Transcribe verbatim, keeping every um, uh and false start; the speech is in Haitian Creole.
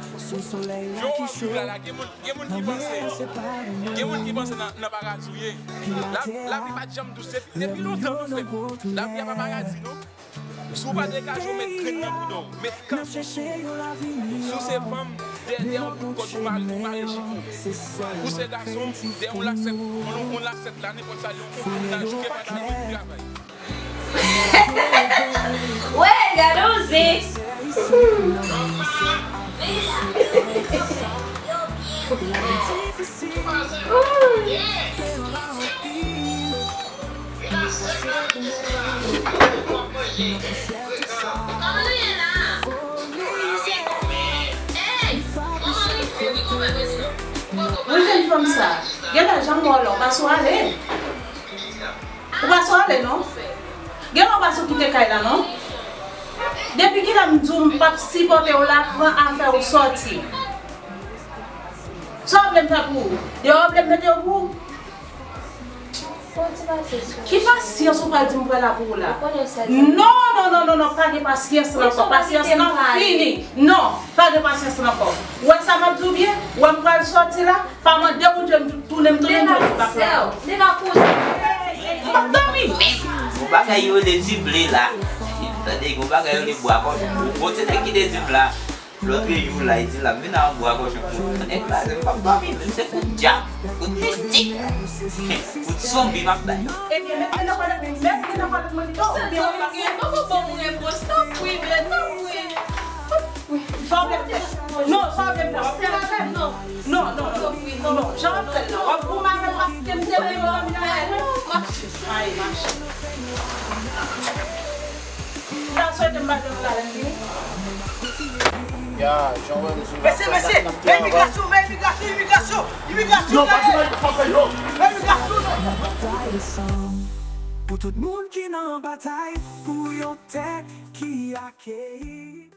Jan w ap viv la, la, gen moun, gen moun ki panse, gen moun ki panse nan, nan paradi w ye. La, lavi pa t janm dous, depi, depi lontan nou fè, lavi a pa paradi, non. Si w pa degaje w, met grenn nan bouda w, met kanson sou ou. Si w se fanm, dèyè, dèyè yon bout kòd ou mare, ou mare jip ou. Ou se gason, dèyè yon lasèt, yon, yon lasèt la, nenpòt sa, yon, yon founay, jouke pandan ap travay. Wè, gade yon zen. Mwen jwenn fanm sa. Genlè jan m wè w la, w pa sou ale. Ou pa sou ale non. Genlè w pa sou kite kay la non. Depi kilè m di w m p ap sipòte w la, pran afè w sòti. Sa w vle m fè pou ou? Deyò w vle m mete w pou ou? Ki pasyans ou pral di m pral la pou ou la? Non, non, non, non, non, pa gen pasyans lan ankò. Pasyans lan fini. Non, pa gen pasyans lan ankò. Ou wè sa m ap di w byen? Ou wè m pral sòti la? Pa mande Bondye m tounen m tounen m jwenn bak la. M ap dòmi. Gon bagay yo rele dible la. Tande, gon bagay yo rele bwa kòchon. Gon ti nèg ki te di m la. Lòt jou la, li di l ap vin ak yon bwa kòchon pou mwen. Nèg la, m p ap dòmi, menm se kout djab, kout mistik, kout zonbi m ap bay. Ebyen, met li nan kòlèt, met li nan kòlèt mwen pito. Ou byen w ap pase. Poko ban m repons, tanpri, men tanpri. Sa w vle m fè? Non, sa w vle m fè? W ap fè l avè m? Non, non, non, non. Jan w ap fè l la, w ap goumen avè m paske m te vle goumen avè w. Ay, mache. M ta swete m pa t jwenn talè m vini. Ya, jan w wè m sou la. Mesye, mesye, men imigrasyon, men imigrasyon, imigrasyon, imigrasyon, non, pa di bagay sa fè yo. Men imigrasyon, non. Batay ansanm pou tout moun ki nan batay pou yon tè ki akeyi.